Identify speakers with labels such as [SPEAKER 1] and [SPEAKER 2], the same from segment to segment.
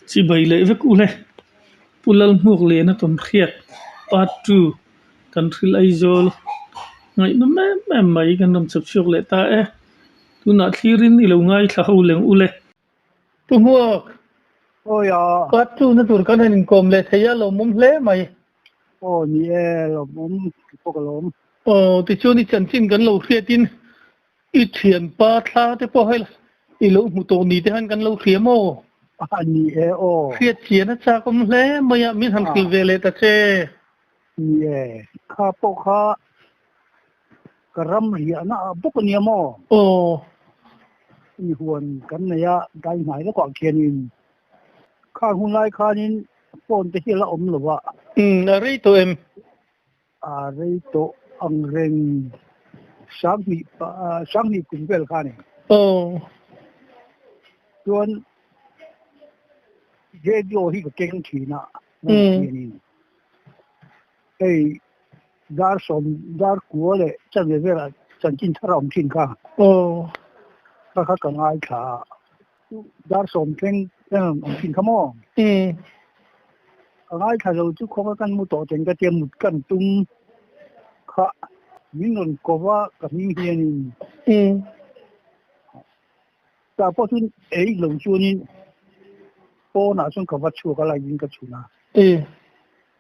[SPEAKER 1] Chibai leh vek u le. Pu Lalhmuakliana Tawnhriat Part Two kan hrilh Aizawl ngaihnawm em em mai kan rawn chhep chhuak leh ta e. Tunah thlirin i lo ngaithla ho leng u le. Pu Hmuak,
[SPEAKER 2] Awi a.
[SPEAKER 1] Part Two na tur kan han inkawm leh thei a lawmawm hle mai.
[SPEAKER 2] Aw ni e, lawmawm pawh ka lawm.
[SPEAKER 1] Aw tichuan i chanchin kan lo hriatin I thianpa thla te pawh hei i lo hmu tawh ni te han kan lo hria maw?
[SPEAKER 2] A ni e aw.
[SPEAKER 1] Hriat chian a chak awm hle mai a, min han hrilh ve leh ta che.
[SPEAKER 2] Ni e, kha pawh kha ka ram riahna ah bawk a nia maw?
[SPEAKER 1] Aw.
[SPEAKER 2] I huan kan nei a, dai hnai lawkah khianin khang hun lai khanin phone te hi a la awm lo a.
[SPEAKER 1] Umm, a rei tawh em?
[SPEAKER 2] A rei tawh ang reng sanghnih sanghnih kum vel kha a ni.
[SPEAKER 1] Aw.
[SPEAKER 2] Chuan radio hi ka keng thin a, hianin hei dar sawm dar kua leh chanve velah chanchin thar a awm thin kha.
[SPEAKER 1] Aw.
[SPEAKER 2] Kha kha ka ngaithla a. Dar sawm thleng thleng a awm thin kha maw? Ka ngaithla lo chu khawnga kan mu tawh teng ka tia mut kan tum kha min rawn ko va ka hming hianin tah pawh chuan ei lo chuanin pawnah chuan ka va chhuak a laiin ka chhun a.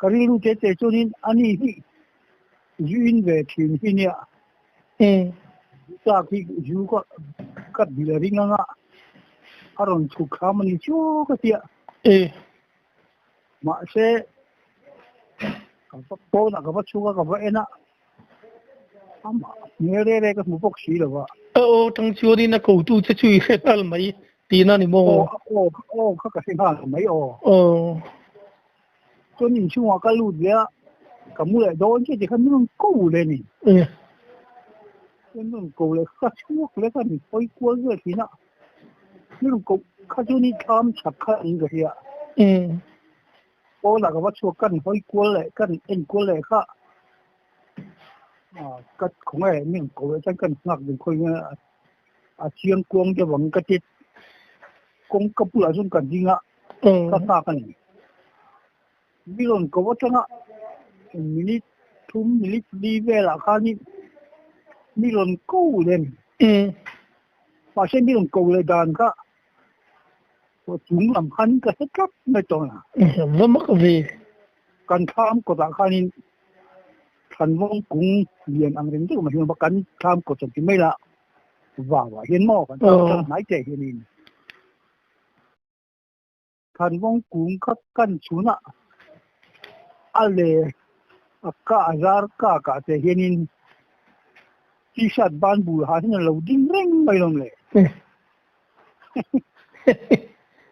[SPEAKER 2] Ka rilru te te chuanin ani hi zu in ve thin hi nia. Chak hi zu ka ka bil a ring anga a rawn chhuk thlam a ni chu ka tia. Mahse ka va pawnah ka va chhuk a ka va en a amah hmel reh reh ka hmu bawk si lo va.
[SPEAKER 1] Aw tang chuanin a kotu che chu i hre nghal mai tihna a ni maw?
[SPEAKER 2] Aw aw aw kha ka hre nghal mai aw.
[SPEAKER 1] Aw.
[SPEAKER 2] Chuan inchhungah ka lut leh a, ka mu leh dawn chiah tikhan min rawn ko leh a ni. Chuan min rawn ko leh ka chhuak leh ka ni hawi kual vel thin a, min rawn ko kha chu ni thlam chak kha niin ka hria. Pawnah ka va chhuak ka ni hawi kual leh ka ni en kual leh kha ka khawngaih min rawn ko leh chuan ka ni nghak ding khawi nge a chiang kuang deuh ang ka ti kawngka bulah chuan ka ding a. Ka nghak a ni. Mi rawn ko atanga minute thum minute li velah khanin mi rawn ko leh a ni. Mahse mi rawn ko leh dan kha chung lam khan ka hre tlat mai tawh a.
[SPEAKER 1] Va mak ve.
[SPEAKER 2] Kan thlam kawtah khanin thlanvawng kung lian ang reng deuh mai hian kan thlam kawt chuan ti mai la vauah hian maw kan thlam atanga hnai teh hianin. Thanvawng kung kha kan chhun a, a le a ka a zar kak ah te hianin t-shirt ban bul ha hian a lo ding reng mai lawm le.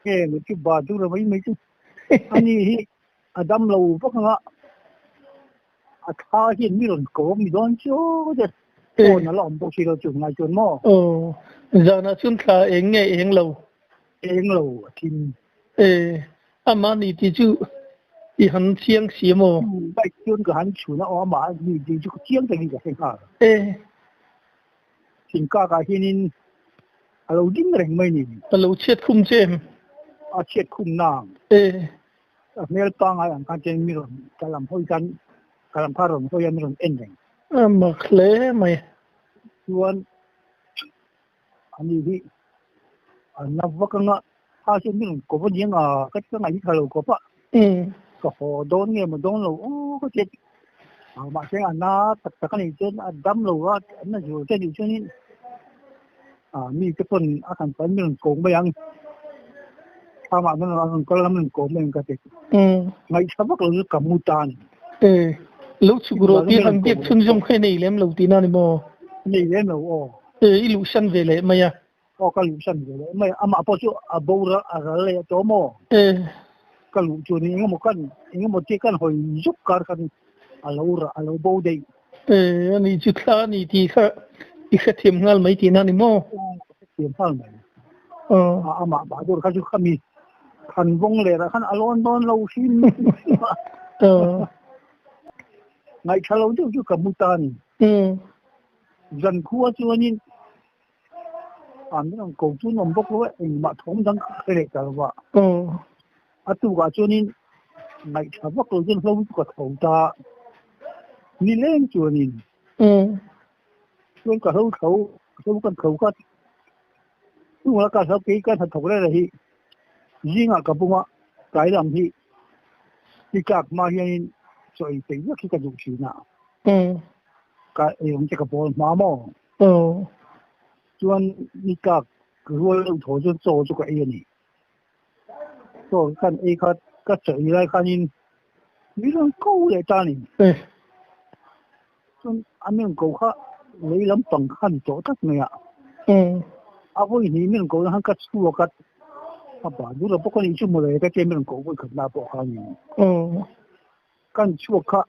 [SPEAKER 2] Nge maw chu ba dur a mai mai chu. Ani hi a dam lo vak ang a, a thla hian mi rawn ko a mi dawn chu te phone a la awm bawk si lo chu ngai chuan maw.
[SPEAKER 1] Aw, zanah chuan thla eng nge eng lo.
[SPEAKER 2] Eng lo a thim.
[SPEAKER 1] E, amah ni tih chu i han chiang si a maw?
[SPEAKER 2] Bike chuan ka han chhun a, aw amah ni tih chu ka chiang takin ka hre nghal.
[SPEAKER 1] E.
[SPEAKER 2] Thingkakah hianin a lo ding reng mai ni.
[SPEAKER 1] A lo chhiat khum che em?
[SPEAKER 2] A chhiat khum nang.
[SPEAKER 1] E.
[SPEAKER 2] A hmel pangngai ang khan chuan mi rawn ka lam hawi khan ka lam kha rawn hawi a mi rawn en reng.
[SPEAKER 1] A mak hle mai.
[SPEAKER 2] Chuan ani hi a na vak anga kha chuan mi rawn kawp a ni anga ka ti ka ngaih hi tha lo kawp a. Ka haw dawn nge maw dawn lo aw ka ti a mahse a na tak tak a nih chuan a dam lo a an na zual te a nih chuanin mi te pawn a han pan mi rawn ko mai ang thlamah chuan a rawn kal a mi rawn ko mai ang ka ti ngaihthla vak lo chu ka mu ta a ni.
[SPEAKER 1] E lo chhuk rawh tih han biak chhunzawm kha i nei lem lo tihna a ni maw?
[SPEAKER 2] Nei lem lo aw.
[SPEAKER 1] E i luhsan ve leh mai a.
[SPEAKER 2] Aw ka luhsan ve leh mai a, amah pawh chu a bora a ral leh a tawh maw?
[SPEAKER 1] E.
[SPEAKER 2] Ka luh chuan engemaw kan engemaw tia kan hawi zuk kar khan a lo rah a lo bo daih.
[SPEAKER 1] E ani chu thla a ni tih kha i hrethiam nghal mai tihna a ni maw?
[SPEAKER 2] Aw ka hrethiam nghal mai.
[SPEAKER 1] Aw.
[SPEAKER 2] A amah bah dur kha chu khami khan vawng leh rah khan a lawn dawn lo hrim hrim a.
[SPEAKER 1] Aw.
[SPEAKER 2] Ngaihthla lo deuh chu ka mu ta a ni. Zankhua chuanin An rawn ko chu an awm bawk lo a, engmah thawm dang ka hre leh ta lo va. A tukah chuanin ngaihṭha vak lo chuan hlo chu ka tho ta a, nileng chuanin chuan ka hlo tho, hlo kan tho kha chungah ka hlo kei ka hnathawk reng reng hi zingah ka bung a, tlai lam hi i tlak hma hianin chaw ei peih vek hi ka duh thin a, ka ei awm che ka bawl hma maw? Chuan ni tlak rual deuh thaw chuan chaw chu ka ei a ni. Chaw kan ei kha ka chaw ei lai khanin mi rawn ko leh ta a ni. Chuan a mi rawn ko kha lei lampang kha a ni tawh tak mai a. A vawi hnih mi rawn ko na khan ka chhuak a, a bah dur a bawk a nih chu mawle ka tia mi rawn ko vawi khat na pawh kha a ni. Kan chhuak kha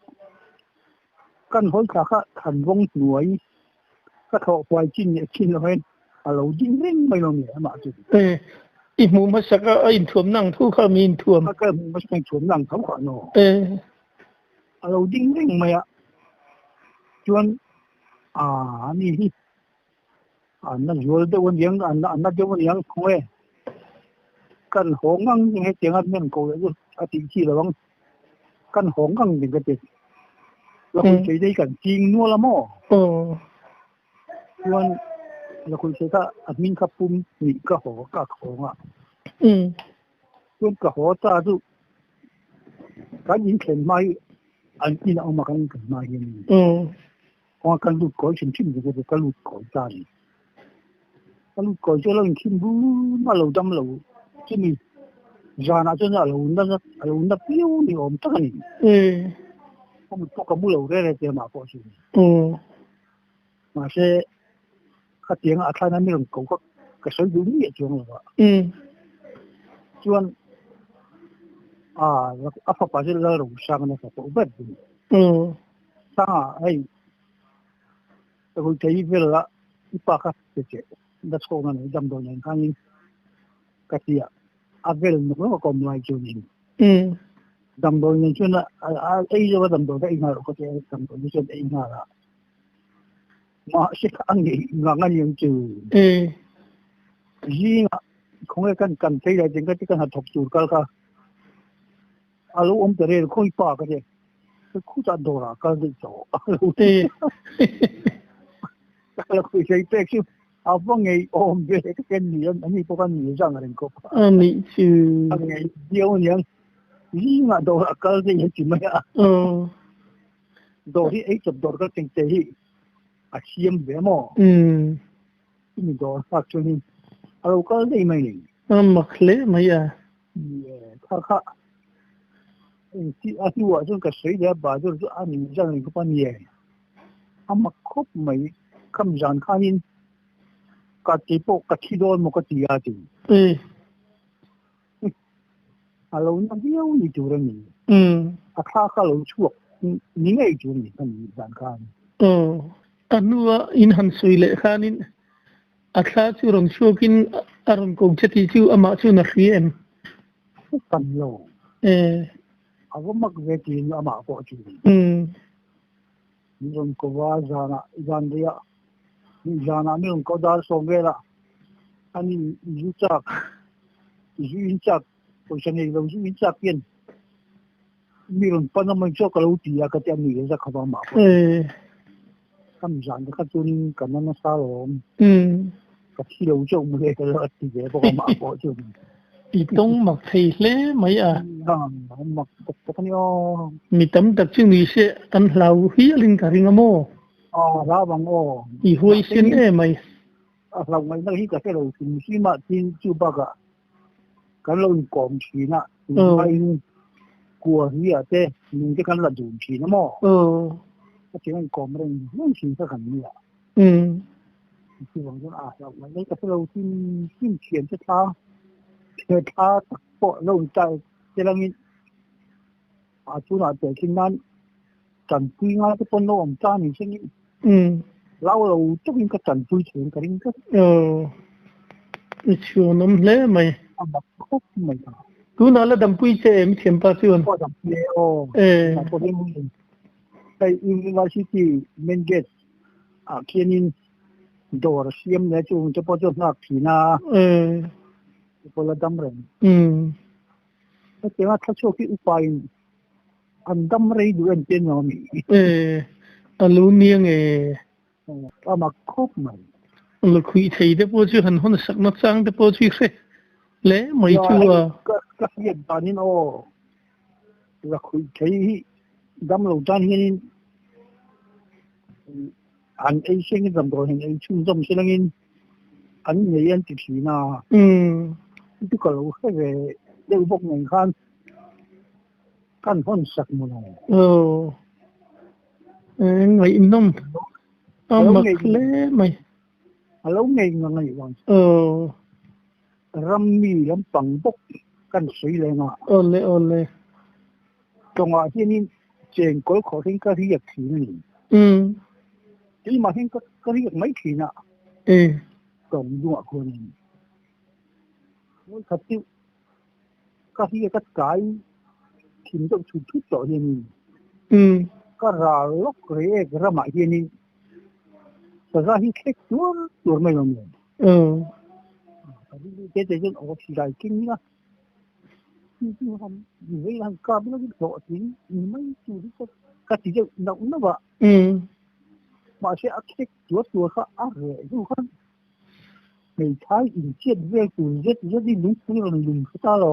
[SPEAKER 2] kan hawi thla kha Thanvawng hnuai ka thawh huai chin leh chin lo hian a lo ding reng mai lo nge amah chu.
[SPEAKER 1] E, i hmuh hmasak a, a inthuam nang tho kha mi inthuam.
[SPEAKER 2] A ka hmuh hmasak a inthuam nang tho kha no.
[SPEAKER 1] E.
[SPEAKER 2] A lo ding reng mai a, chuan a ani hi a na zual deuh aniang, a na deuh aniang khaw e. Kan haw ngang hetiang a men ko leh chu a tih chi lo ang. Kan haw ngang ding ka ti. Lakhuihthei te hi kan ching nual a maw? Chuan lakhuihthei kha a hming kha pum hnih ka haw ka khawng a. Chuan ka haw ta chu kan inthlen hma hi an in a awm a kan inthlen hma hian. Kawng a kan lut kawi hrim hrim chu ka lut kawi ta a ni. Ka lut kawi chu a lo inkhim bum a lo dam lo chumi zanah chuan a lo na a lo na piau ni awm tak a ni. Ka mut pawh ka mu lo reng reng tia mah pawh chu. Mahse khatianga a thlana mi rawn ko kha ka sawi duh miah chuang lo a. Chuan a fapa chu Lalrosanga a fapa u ber chu. Sanga hei ka hui thei vel a i pa kha pe che na chhawk na nei damdawi nen khanin ka ti a a vel nawk nawk a kawm lai chuanin damdawi nen chuan a ei zawk a damdawi ka ei nghal loh ka ti a damdawi chu chuan ei nghal a mahse kha a ngei ngang a niang chu zingah khawnge kan kan phei lai cheng ka ti ka hnathawk tur kal kha A lo awm ta rel khawi pa ka ti. Khutah dawrah kal daih tawh a lo ti. Ka la khawi hlei pek chu a va ngeiawm ve ka ken ni a ni pawh khan ni zang reng khawp a.
[SPEAKER 1] A nih chu.
[SPEAKER 2] A ngei viau aniang. Zingah dawrah kal daih a ti mai a. Dawr hi ei chawp dawr ka teng te hi a siam ve maw? Chumi dawr nghak chuanin a lo kal daih mai ni.
[SPEAKER 1] A mak hle mai a.
[SPEAKER 2] Kha kha engti a hnuah chuan ka sawi leh a Badur chu a ning zan reng khawp a ni e. A mak khawp mai kham zan khanin ka ti pawh ka thi dawn maw ka ti a ti. A lo na viau ni tur a ni. A thla kha a lo chhuak ni ngei tur a ni khami zan khan.
[SPEAKER 1] A hnua in han sawi leh khanin A thla chu rawn chhuakin a rawn ko che tih chu amah chuan a hria em?
[SPEAKER 2] Ka kan lo.
[SPEAKER 1] E.
[SPEAKER 2] A va mak ve tiin amah pawh chu. Min rawn ko va, zanah, zan reiah, zanah min rawn ko dar sawm velah ani zu chak, zu in chak, pawisa nei lo zu in chak hian mi rawn pan a maw chu ka lo ti a ka ti a, nui za khawp a amah pawh chu. Ka mi zan te kha chuanin ka na nasa alawm. Ka thi lo chauh mai e a ti ve bawk a mah pawh chu.
[SPEAKER 1] I tawng mak thei hle mai a.
[SPEAKER 2] Mak tak tak a ni aw.
[SPEAKER 1] Mi tam tak chu ni se an hlau hialin ka ring a maw?
[SPEAKER 2] Aw hlau ang aw.
[SPEAKER 1] I huaisen em mai.
[SPEAKER 2] A hlau ngaihna hi ka hre lo hrim hrim a tin chu bakah kan lo inkawm thin a, tunlaiin kua hi ah te nung te kan la dun thin a maw? A tiang inkawm reng reng thin kha kan nia. Chuvang chuan a hlauh mai mai ka hre lo tin tin thian te thla thla tak pawh lo intai te langin a tunah tehkhin nan tanpui ngai te pawn lo awm ta ni sengin lau lo takin ka tanpui thei ka ring tlat.
[SPEAKER 1] Aw, i chhuan awm hle mai.
[SPEAKER 2] A mak khawp mai ta.
[SPEAKER 1] Tunah la dampui che em thianpa chuan?
[SPEAKER 2] Aw dampui e aw. Tunah pawh hian hei University main gate ah khianin dawr a siam leh chung te pawh chu a nghak thin a. Pawh la dam reng. Hetianga thla chhuak hi upain an dam rei duh em te nuam i.
[SPEAKER 1] E, a lo nia nge?
[SPEAKER 2] A mak khawp mai.
[SPEAKER 1] Lakhuih thei te pawh chu han hawn sakna chang te pawh chu i hre hle mai chu a.
[SPEAKER 2] Ka hriat danin aw, lakhuih thei hi dam lo tan hianin an ei sengin damdawi han ei chhunzawm selangin an nei an ti thin a. Chu ka lo hre ve deuh bawk nen khan kan hawn sak maw lo.
[SPEAKER 1] Aw, ngaihnawm a mak hle mai.
[SPEAKER 2] A lo ngei nga ngaih vang.
[SPEAKER 1] Aw.
[SPEAKER 2] Ram mi lampang bawk kan sawi leng a.
[SPEAKER 1] Awle awle.
[SPEAKER 2] Tawngah hianin chengkawl khawh hian ka riak thin a ni. Keimah hian ka riak mai thin a. Tawng dungah khuanin. Vawikhat chu ka riak a tlai thin deuh thut thut tawh hianin ka ral lawk rek ramah hianin saza hi thlek tuar tuar mai lo maw. Ka rilru te te chuan aw silai keng ila. Ka ti deuh nauh nauh a, mahse a khek tuar tuar kha a reh hnu khan hmeithai inchiat vel tur zet zet in lungpui rawn lum hre ta lo.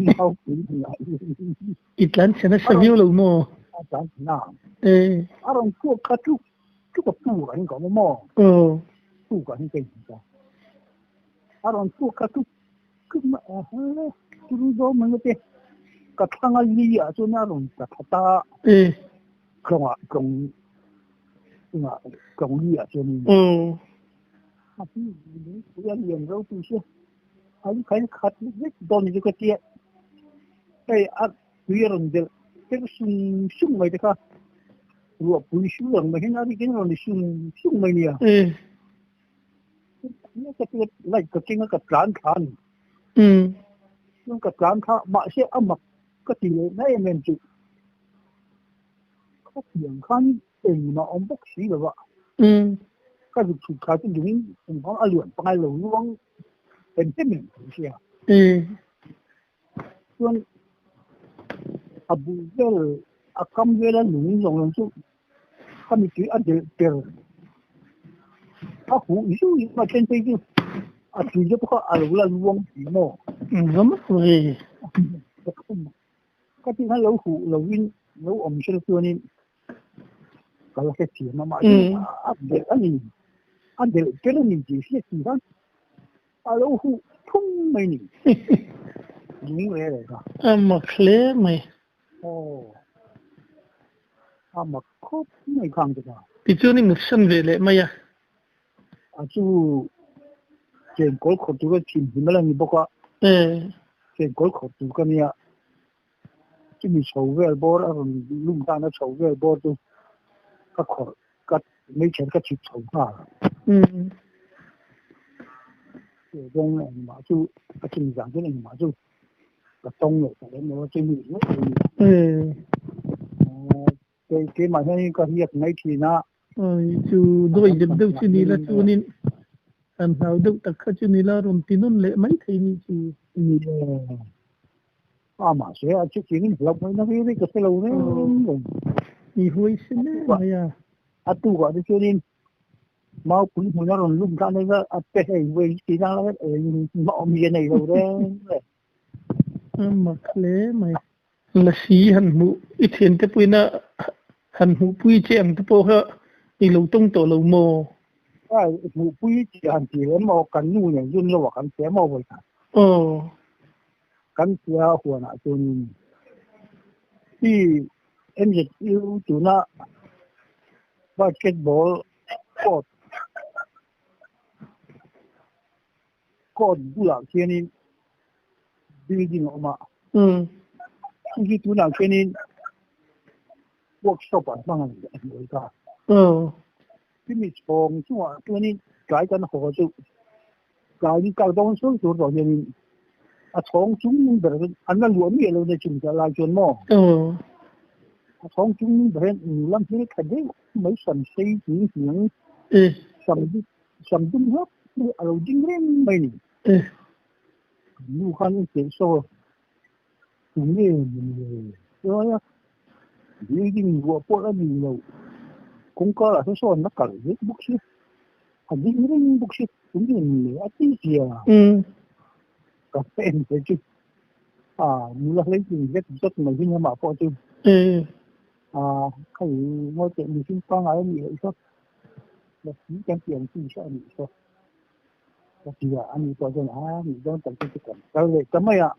[SPEAKER 2] Maupui hmuh ah hian.
[SPEAKER 1] I tlan chhe nasa viau lo maw?
[SPEAKER 2] A tlan chhe na. A rawn chhuak kha tluk tluk a puk ah hian ka awm a maw? Puk ah hian ka inhmu ta. A rawn chhuak kha tluk tluk mai a he turu zawng mai te ka thlang a li ah chuan a rawn tla thla ta tlawng ah tlawng chungah tlawng li ah chuanin a hi lungpui a lian ropui sia a lu khain khat vek dawn ni chu ka tia hei a tui a rawn delh tel sung sung mai te kha ruahpui su ang mai hian a rik in a rawn ri sung sung mai nia. Ka light ka keng a ka tlan thla a ni. Chuan ka tlan thla mahse a mak ka ti leh na em em chu khawpiang khan engmah awm bawk si lo va. Ka zuk chhut thla chu lung engvang a luan pangai lo luang hem hem em ka hria. Chuan a bul vel a kam vela lung zawng zawng chu ka mittui a delh per a huh zui a then phei chu a tui te pawh kha a lo la luang tih maw?
[SPEAKER 1] Zam ve.
[SPEAKER 2] Ka tih khan lo huh lovin lo awm sel chuanin ka la hrethiam a mahse a delh a ni a delh per a ni tih hriat tih khan A lo huh thung mai ni. Lung re re kha.
[SPEAKER 1] A mak hle mai.
[SPEAKER 2] Aw. A mak khawp mai khang te kha.
[SPEAKER 1] Tichuan i mutsan ve leh mai a.
[SPEAKER 2] A chu chengkawl khawrh tur a thin hlim a la ni bawk a. Chengkawl khawrh tur ka nia. Chumi chho vel bawr a rawn lum tan a chho vel bawr chu ka khawrh ka meichher ka chhip chho nghal. Zawng engmah chu ka chim zan chuan engmah chu ka tawng leh ta lem lo a chumi ringawt a ni. Keimah hian ka riak mai thin a.
[SPEAKER 1] Chu dawi deuh deuh chu ni la chuanin han hlau deuh tak kha chu ni la rawn ti nawn leh mai thei ni chu.
[SPEAKER 2] Ni e, a mahse a chu chingin hlauh mai na ri ri ka hre lo reng reng.
[SPEAKER 1] I huai sin em mai a.
[SPEAKER 2] A tukah te chuanin maupui hmun a rawn lum tlan a a pe hei huai ti dang la eng mah awm hi a nei lo reng reng.
[SPEAKER 1] A mak hle mai. Lasi han hmuh i thiante puina han hmuhpui che ang te pawh kha i lo tawng tawh lo maw?
[SPEAKER 2] Ai, hmuhpui che han ti lem maw? Kan nu nen zun lo a kan tia maw vawi khat?
[SPEAKER 1] Aw.
[SPEAKER 2] Kan tia huanah chuanin i MZU tuna basketball court Court bulah khianin building a awm a, chu hi tunah khianin workshop ah hmang a ni a hnuai kha. Chumi chhawng chungah chuanin tlai kan haw chu tlai ni kal dawn sawi tur tawh hianin a chhawng chung ber chu an la luah miah lo nia chumi kal lai chuan maw a chhawng chung ber hian lam hmel tha deuh mai sam sei tui hniang sam Sam dum hlak mai a lo ding reng mai ni. Nu khan in telh saw. Tunge maw ni le? Chuaia building ruah pawh la ni lo, kawngka lah saw sawn a kal vek bawk si, a ding reng bawk si, tunge maw ni le a ti zia. Ka en ve chu a nula hleitling zet zet mai hi amah pawh chu a khawi ngawi teh mihring pangngai a nih loh saw, Lasi kan tih ang chi saw a nih saw. Ka ti a, ani pawh chuan a nih dawn tak chu chu kan kal leh ta mai a.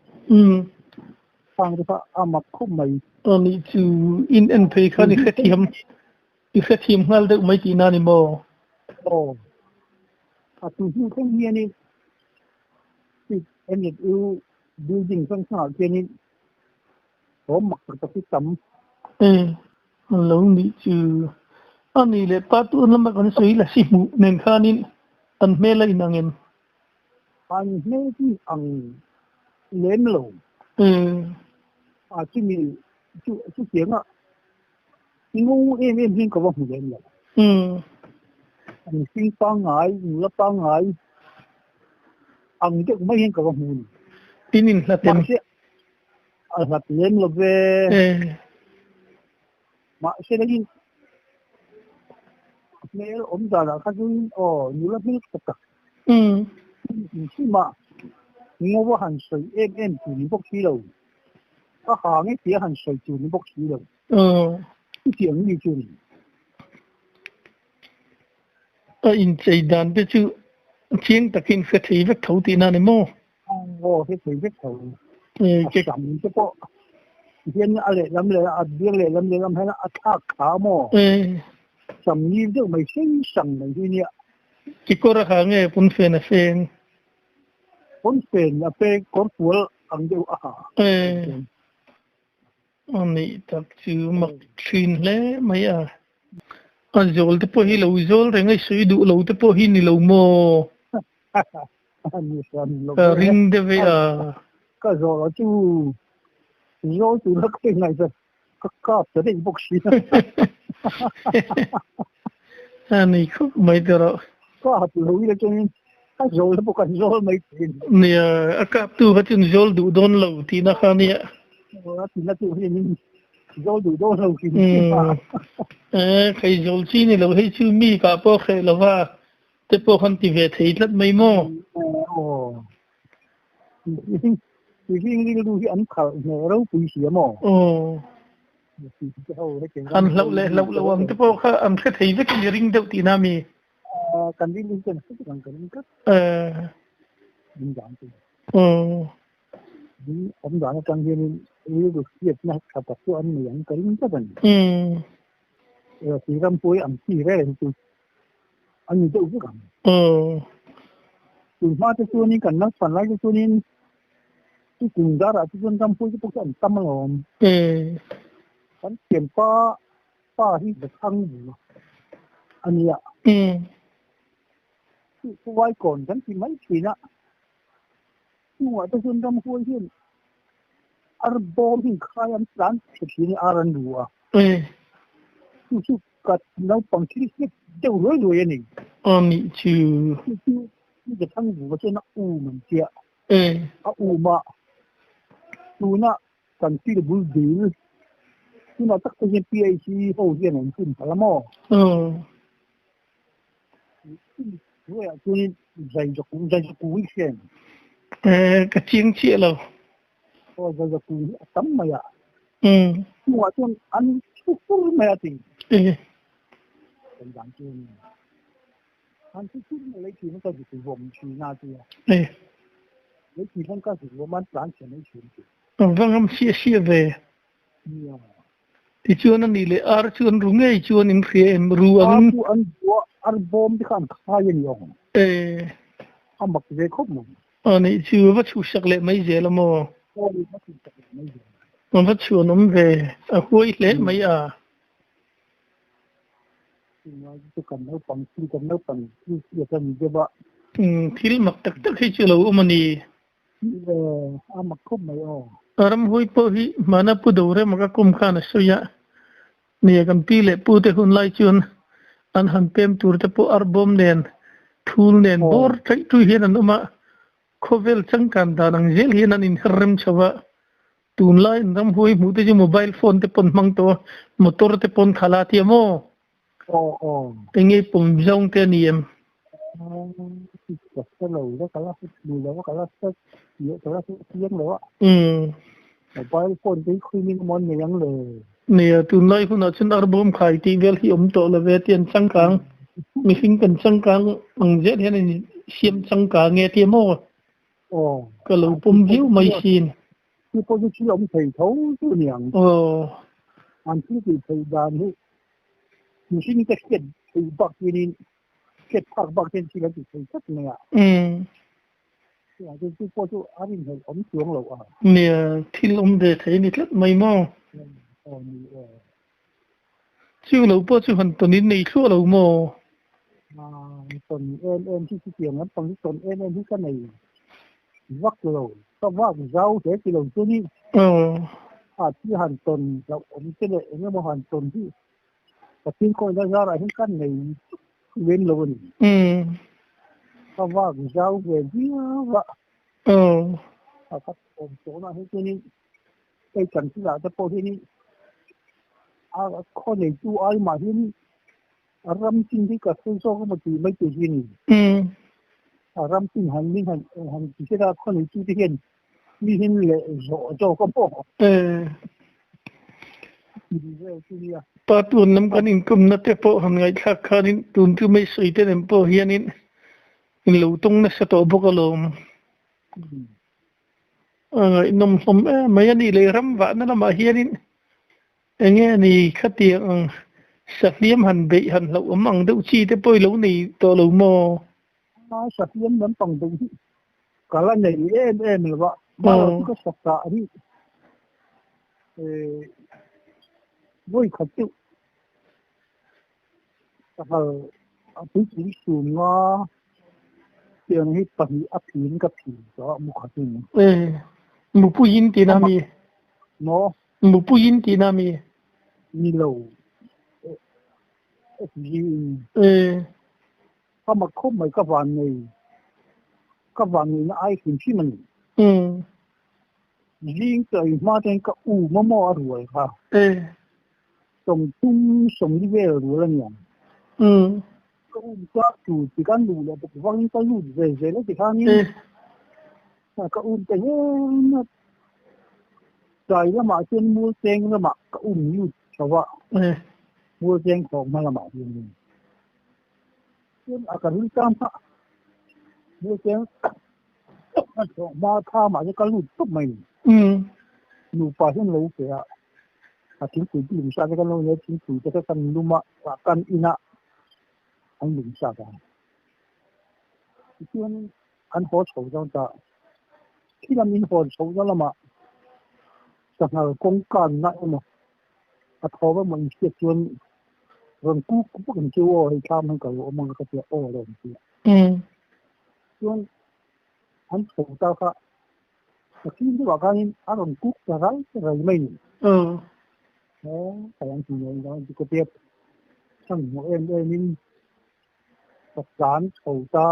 [SPEAKER 2] Fang te kha a mak khawp mai.
[SPEAKER 1] A nih chu in en phei khan i hrethiam i hrethiam nghal deuh mai tihna a ni maw?
[SPEAKER 2] Aw. A tu hnu thleng hianin NSU building hrang hrangah khianin thawm mak tak tak hi tam.
[SPEAKER 1] A lo nih chu a ni leh pa tun lama kan sawi la si hmuh nen khanin an hmel a inang em?
[SPEAKER 2] An hmel chu ang lem lo. A chumi chu chutianga ngo em em hian ka va hmu lem lo. An hring pangngai, nula pangngai ang deuh mai hian ka va hmu a ni.
[SPEAKER 1] In inhlat em?
[SPEAKER 2] Mahse A hlat lem lo ve. Mahse lengin hmel awm danah kha chuan aw nula hmel tha tak inchhimah ngo a han sawi em em tur ni bawk si lo. A ha nge tia han sawi tur ni bawk si lo. Chutiang mi chu a ni.
[SPEAKER 1] A inchei dan te chu chiang takin hre thei vek tho tihna a ni maw?
[SPEAKER 2] Aw hre thei vek tho. A sam te pawh hian a lehlam leh a biang lehlam lehlam hian a thlak thla maw? Sam ngil deuh mai sei sang mai hi nia.
[SPEAKER 1] Kekawr a ha nge pawnfen a feng?
[SPEAKER 2] Pawnfen a peng kawrfual ang deuh a ha.
[SPEAKER 1] A nih tak chu mak thin hle mai a. A zawl te pawh hi lo zawl reng a, i sawi duh lo te pawh hi ni lo maw? Ka ring deuh e a.
[SPEAKER 2] Ka zawl a chu zawl tur a ka ngaihtuah ka kap ta daih bawk si.
[SPEAKER 1] A ni khawp mai te rawh.
[SPEAKER 2] Kap lo ila chuan a zawl te pawh kan zawl mai thin.
[SPEAKER 1] Nia, a kaptu kha chuan zawl duh dawn lo tihna kha nia.
[SPEAKER 2] A tihna chu hianin zawl duh dawn lo thin thin a.
[SPEAKER 1] E, khei zawl chi ni lo hei chu mi kah pawh hreh lova te pawh khan ti ve thei tlat mai maw?
[SPEAKER 2] Aw. Mihring rilru hi an khalh hneh ropui si a maw?
[SPEAKER 1] Aw. Han hlauh leh hlauh loh ang te pawh kha an hre thei vek in i ring deuh tihna mi?
[SPEAKER 2] Kan rilru hi chuan hre vek ang ka ring tlat.
[SPEAKER 1] Aw.
[SPEAKER 2] Awm dan atang hianin rilru hriatna tha tak chu an nei ang ka ring tlat a ni. Ram pawh hi an thi reng chu an ni deuh vek ang. Tun hma te chuanin kan naupang lai te chuanin chu kum zarah te chuan ram pawh te pawh chu an tam alawm. Kan thianpa pa hi Zathang a nia. Chu Khuvaikawn kan ti mai thin a. Chungah te chuan ramhuai hian ar bawm hi khai an tlan chhe thin a, ar an ru a. Chu chu ka naupang thil hret deuh ruai ruai a ni.
[SPEAKER 1] A nih chu.
[SPEAKER 2] Chu chu ka thang vu chuan a um an tia. A um a, tuna kan thil bul dil tunah tak te hian PHC ho hian an hun palh a maw? Hnuaiah chuanin Zaizaku, Zaizaku hi hria em?
[SPEAKER 1] Eh, ka chiang chiah lo.
[SPEAKER 2] Aw, Zaizaku hi a tam mai a. Chungah chuan an thu fur mai a ti. Kan dan chu a ni. An thu fur mai lei thin ka zuk vawm thin a tia. Lei thin khan ka zuk vawm a, an tlan chhe mai thin a ti.
[SPEAKER 1] Va ngam siah siah ve.
[SPEAKER 2] Nia.
[SPEAKER 1] Tichuan a nih leh ar chu an ru ngei chuan in hria em? Ru angin.
[SPEAKER 2] Ar chu an ru a, ar bawm te kha an khai a ni ang.
[SPEAKER 1] E.
[SPEAKER 2] A mak ve khawp mai.
[SPEAKER 1] A nih chu va chhuhsak leh mai zel a maw?
[SPEAKER 2] Aw, va chhuhsak leh mai zel.
[SPEAKER 1] A va chhuan awm ve, a huai hle mai a.
[SPEAKER 2] Tunlai chu kan naupang thil, kan naupang thil hriat a ni deuh a.
[SPEAKER 1] Thil mak tak tak hi chu lo awm a ni.
[SPEAKER 2] A mak khawp mai aw.
[SPEAKER 1] Ramhuai pawh hi hmana Pu Dorema ka kum khan a sawi a, nia kan pi leh pu te hun lai chuan an han pem tur te pawh arbawm nen, thul nen bawr ṭaih ṭui hian an awm a, khawvel changkan dan ang zel hian an inher rem chho a. Tunlai an ramhuai hmuh te chu mobile phone te pawn hmang tawh a, motor te pawn khalh a tia maw?
[SPEAKER 2] Aw aw.
[SPEAKER 1] Enge pawm zawng te a ni em?
[SPEAKER 2] Ka hre lo la, ka la hre thei lo a, ka la hre ka la hre chiang lo a.
[SPEAKER 1] Umm.
[SPEAKER 2] Mobile phone te hi khawi emaw an nei ang le?
[SPEAKER 1] Nia, tunlai hunah chuan arbawm khai tih vel hi awm tawh lo ve tia an changkang, mihring kan changkang ang zel hian an insiam changkang nge tia maw?
[SPEAKER 2] Aw.
[SPEAKER 1] Ka lo pawm viau mai sin.
[SPEAKER 2] Chu pawh chu thil awm thei tho chu a ni ang.
[SPEAKER 1] Aw.
[SPEAKER 2] An thil tih theih dan hi mihring te hriat theih bak hianin hriat phak bak hian thil an ti thei tlat mai a.
[SPEAKER 1] Umm.
[SPEAKER 2] Chuvang chuan chu pawh chu a rinhlelh awm chuang lo a.
[SPEAKER 1] Nia, thil awm ve thei a ni tlat mai maw?
[SPEAKER 2] Aw ni e.
[SPEAKER 1] Chu lo pawh chu han tawnin nei thluah lo maw?
[SPEAKER 2] Tawn em em hi chutiang lampang hi tawn em em hi ka nei vak lo. Ka vak zau hle ti lo chu ni. A thi han tawn hlauh awm te leh eng emaw han tawn hi Pathian kawina zarah hian ka nei lem lo a ni. Ka vak zau ve viau a. A ka awm tawhna hi chuanin hei kan thilah te pawh hianin a khaw neitu ai mah hian a ram chin hi ka sawi zawk emaw tih mai tur hi a ni. A ram chin han min han han ti sela khaw neitu te hian mi hin leh zawh zawk a maw?
[SPEAKER 1] Pa tun lam kan inkumna te pawh han ngaihthlak khanin tun chu mai sawi te nem pawh hianin in lo tawng nasa tawh bawk alawm. A ngaihnawm hlawm em mai a nih leh ram vahna lamah hianin eng nge ni khatiang ang sahliam han beih han hlauhawm ang deuh chi te pawh i lo nei tawh lo maw?
[SPEAKER 2] Sahliam lampang beih hi ka la nei em em lo va, hmalo chu ka sa tah hi vawi khat chu sahal a puitling sum nga tiang hi pahnih a phin ka phin tawh a mu khatin.
[SPEAKER 1] Mupuiin tihna mi?
[SPEAKER 2] Maw?
[SPEAKER 1] Mupuiin tihna mi?
[SPEAKER 2] Ni lo. SG in. Ka mak khawp mai ka van nei ka van neihna ai hrim hrim a ni. Zing chaw ei hma chuan ka u maw a rual kha. Sawmthum sawmli vel rual a ni ang. Ka u ka tur ti khan luh leh bawk vangin ka lut ve zel a ti khanin ka um ta hian a tlai lamah chuan Mualcheng lamah ka um lut chho a. Mualcheng thawk hma lamah hianin. Chuan a ka ril tan a, Mualcheng thawk hma thamah chuan ka lut tawp mai ni. Nupa hian lo pe a, a thingpui te lum sa te kan lo nei a, thingpui te kha kan lum a, kan in a, an lum sak a. Tichuan an haw chho dawn ta, khi lam in hawn chho na lamah sanghal kawngkanna emaw a thawm emaw inhriat chuan rawn kuk vak ang chu aw hei thlam han kal awm ang ka tia aw rawn ti a. Chuan an chho ta kha ka fim deuhah khanin a rawn kuk ta ral ral mai ni. Aw ka an ti ngei ngei ti ka tia chhan hmuh em em in ka tlan chho ta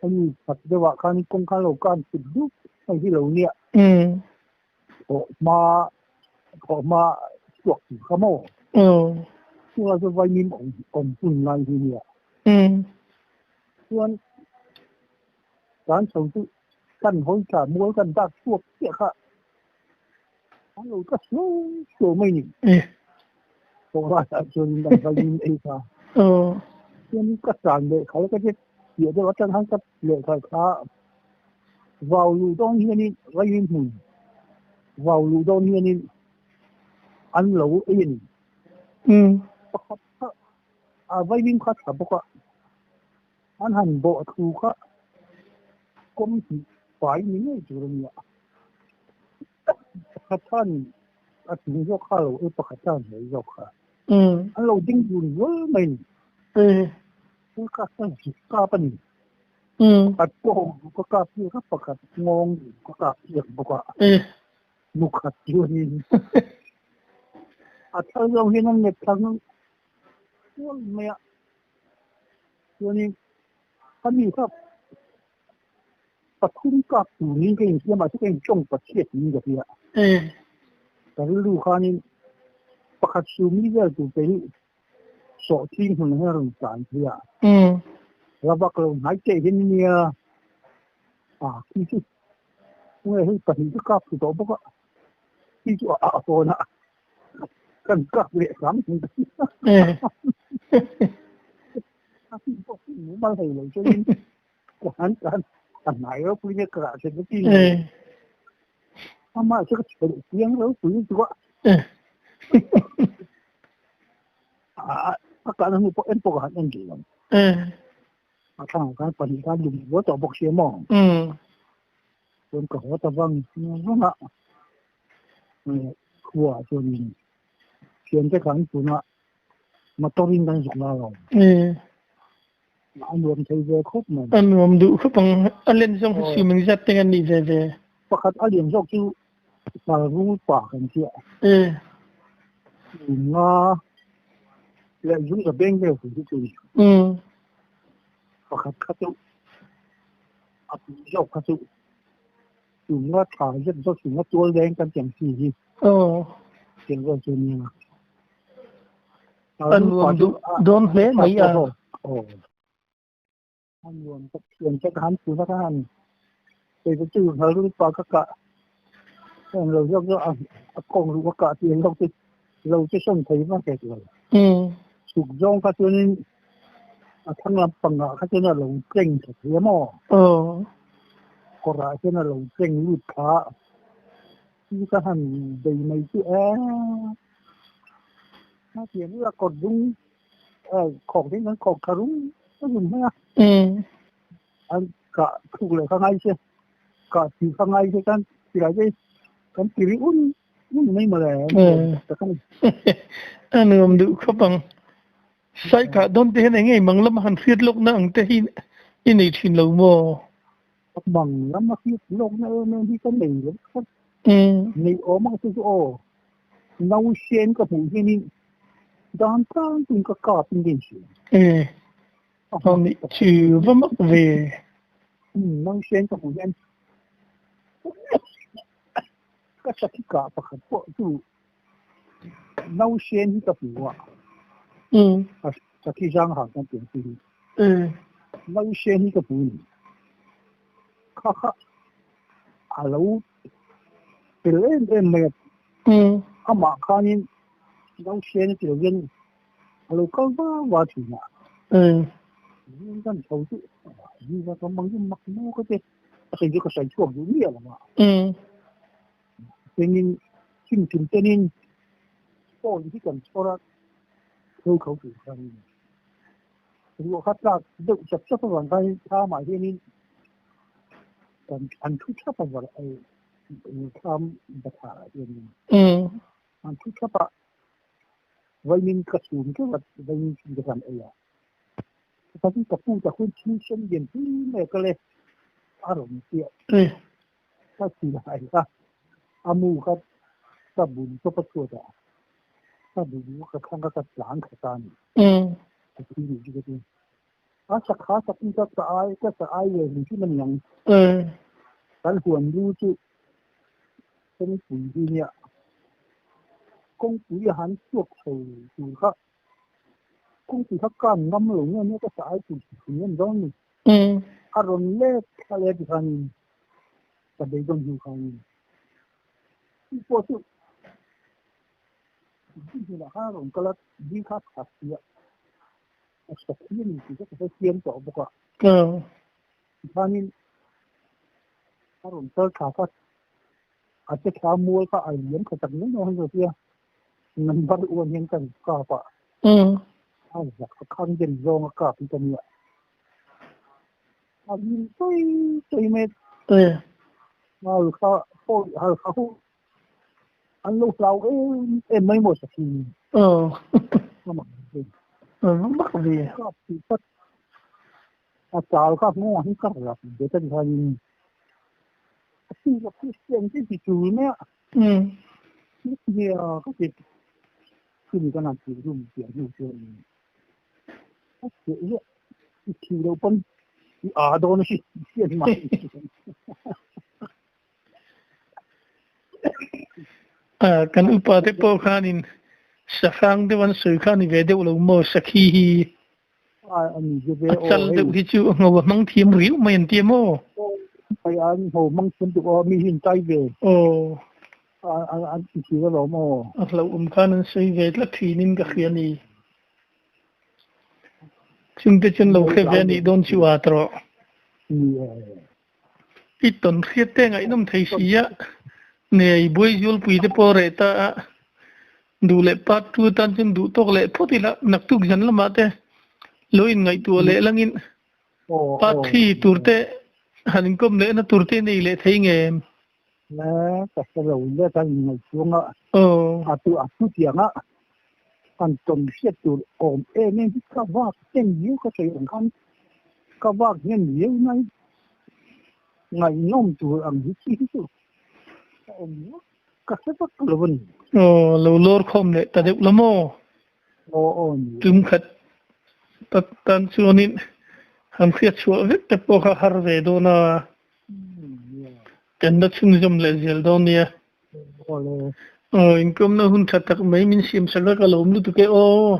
[SPEAKER 2] a ni khat deuhah khan kawngka lo kan thut dup mai hi lo nia. Thawhhma thawhhma chhuak tur kha maw? Chunga chu vaimim awm awm hun lai hi nia. Chuan tlan chho chu kan hawi tla mual kan dak chhuak chiah kha an lo tla suau suau mai ni. Thawhlaiah chuan an vaimim ei kha. Chuan ka tlan leh khalh ka che piah deuh atang khan ka leh khalh kha Vau luh dawn hianin Railway hmun vau luh dawn hianin an lo ei a ni. Pakhat kha a vaimim kha tha bawk a, an han bawh thu kha kawm hnih fai ni ngei tur a ni a. Pakhat khan a chung zawk kha a lo ei, pakhat khan a hnuai zawk kha. An lo ding dun rual mai a ni. Thil kha zuk kap a ni. Pakhat pawh ka kap chiak a, pakhat nghawng ka kap chiak bawk a. Mukhat chuanin a thal zawng hian an let thlang kual mai a. Chuanin ka mi kha Pathum kap turin ka insiam ah chu ka intawng pathiat niin ka hria. Ka rilru khanin pakhat sumi vel tur te hi sawhthing hmun hian a rawn tlan phei a. La vak lo hnai teh hian nia a khi chu nge hei pahnih chu kap thlu tawh bawk a, khi chu a a tawn a kan kap leh hram thung ta. A khi pawh khi mumal hei lo chuanin Kan kan a hnai ropui nia ka rah thlen na tin amah chu ka chhelh chiang ropui chu a a kan hnu pawh en pawh ka han en duh lo a thlang khan pahnih khan lum buai tawh bawk sia maw chuan ka haw ta vang vang a khua chuanin thiante khan tunah motor in kan zuk la lo A nuam thei ve khawp mai.
[SPEAKER 1] A nuam duh khawp ang. A len zawng hi siu meng zat te an nih ve ve.
[SPEAKER 2] Pakhat a lian zawk chu Parvung pa kan tia. Nga leh zung za beng vel tur chu chu ni. Pakhat kha chu a pui zawk kha chu chunga tha zet zawk chunga tual leng kan tiang chi hi. Tiang vel chu nia.
[SPEAKER 1] A nuam duh dawn hle mai a.
[SPEAKER 2] A nuam tak thiam te ka han tuna ka han kei chu chu hal ru pa ka kah heng lo zawk zawk a kawng ruh ka kah tih lo te lo che sawn thei vak hek lo. Chhuk zawng kha chuanin a thlang lampangah kha chuan a lo tleng tha thei a maw? Kawrah chuan a lo tleng lut kha. Chu ka han bei mai chu e. A tiang ila kawt dung khawk ding kan khawk tha rum rum mai a. An kah thluk leh kha ngai se, kah thih kha ngai se kan silai te kan ti ri un un mai mawle.
[SPEAKER 1] A nuam duh khawp ang. Sai kah dawn te hian eng nge mang lam han hriat lawkna ang te hi i nei thin lo maw?
[SPEAKER 2] Mang lam a hriat lawkna em em hi ka nei lo tlat. Nei awm ang chu chu aw. Nausen ka hmuh hianin dan tlangpuiin ka kap in ka inhria.
[SPEAKER 1] Aw nih chu va mak ve.
[SPEAKER 2] Nausen ka hmuh hian ka sakhi kah pakhat pawh chu nausen hi ka hmu a. Sakhi zang hak kan tih ang chi hi. Nausen hi ka hmu a ni. Kha kha a lo pel em em mai a. Amah khanin nausen a ti lo hian a lo kal va va thin a. Kan chho chu ka mang chu mak maw ka ti. A sawi chu ka sawi chhuak duh miah lo a. Tengin thim thim tenin phone hi kan chhawr a, thil kho tur khanin ruah kha tlak deuh chap chap avang khanin thlamah hianin kan an thu thap a var thlam bathlarah hianin an thu thap a, vaimin ka chhum teuh a, vaimin chhum te khan ei a. Chutah ka pu tak hun thil sen lian pui mai a kal e, a rawn piah. Ka ti lai a, a mu kha ka bun chawp a chhuat a, ka bun ka thlang a ka tlan khat a ni. Ka thi nih chu ka ti. A sakha sak in ka ka ai ka sa ai ve hrim hrim a ni ang. Kan huan lu chu kawngpui hi nia, kawngpui a han chhuak chho tur kha kawngpui kha kan ngam lo nge nia ka sa ai tur hrim em dawn ni. A rawn let thla leh ti khanin ka beidawn hnu khanin chu pawh chu zing hnenah khan a rawn kal a, zing kha a khat si a, a sa khi a ni tih kha ka hre chiang tawh bawk a. Tikhanin a rawn kal thla kha a che thla mual kha a liam kha tak mai mai a nia, number one hian ka kap a, a zak a khang den zawng a kap hi ka nia. A hlim chawi chawi mai a. Hal kha pawh hal kha ho an lo hlau em em mai maw sakhi ni.
[SPEAKER 1] Mak ve.
[SPEAKER 2] Kap tih pat a chal kha nghawng hi ka rap bet a ni khanin a thi ka Christian te ti tul mai a. Nia ka ti chumi kan han tih rum piah hnu chuan. A chhe ziah i thih loh pawn. I a dawn a si si a ni mai.
[SPEAKER 1] Kan upa te pawh khanin sahrang deuh an sawi kha a ni ve deuh lo maw sakhi hi a chal deuh hi chu a ngho a hmang thiam riau mai an ti a maw?
[SPEAKER 2] Hei an ngho hmang thiam tuk aw mi hi an tai ve.
[SPEAKER 1] Aw.
[SPEAKER 2] An ti thin alawm aw.
[SPEAKER 1] A hlauhawm khan an sawi ve tlat thinin ka hria a ni. Chungte chuan lo hre ve a nih dawn chu a tawh. I tawn hriat te ngaihnawm thei si a, nei buai zualpui te pawh reh ta a, duh leh part tu atan chuan duh tawk leh phawt ila naktuk zan lamah te lo inngaihtuah leh langin part 3 tur te han inkawm lehna tur te nei leh thei nge em?
[SPEAKER 2] Le ka hre lo le kan inngaihtuang a, a tu a thu tiang a kan tawn hriat tur awm em em hi ka vak hnem viau ka sawi ang khan ka vak hnem viau mai ngaihnawm tur ang hi chi hi chu a awm vak ka hre vak lo a ni.
[SPEAKER 1] Aw lo lawr khawm leh ta deuh la maw?
[SPEAKER 2] Aw aw ni.
[SPEAKER 1] Tum khat tak tan chuanin han hriat chhuah vek te pawh kha har ve dawn a. Kan la chhunzawm leh zel dawn nia. Aw inkawmna hun tha tak mai min siam sak a ka lawm lutuk e aw.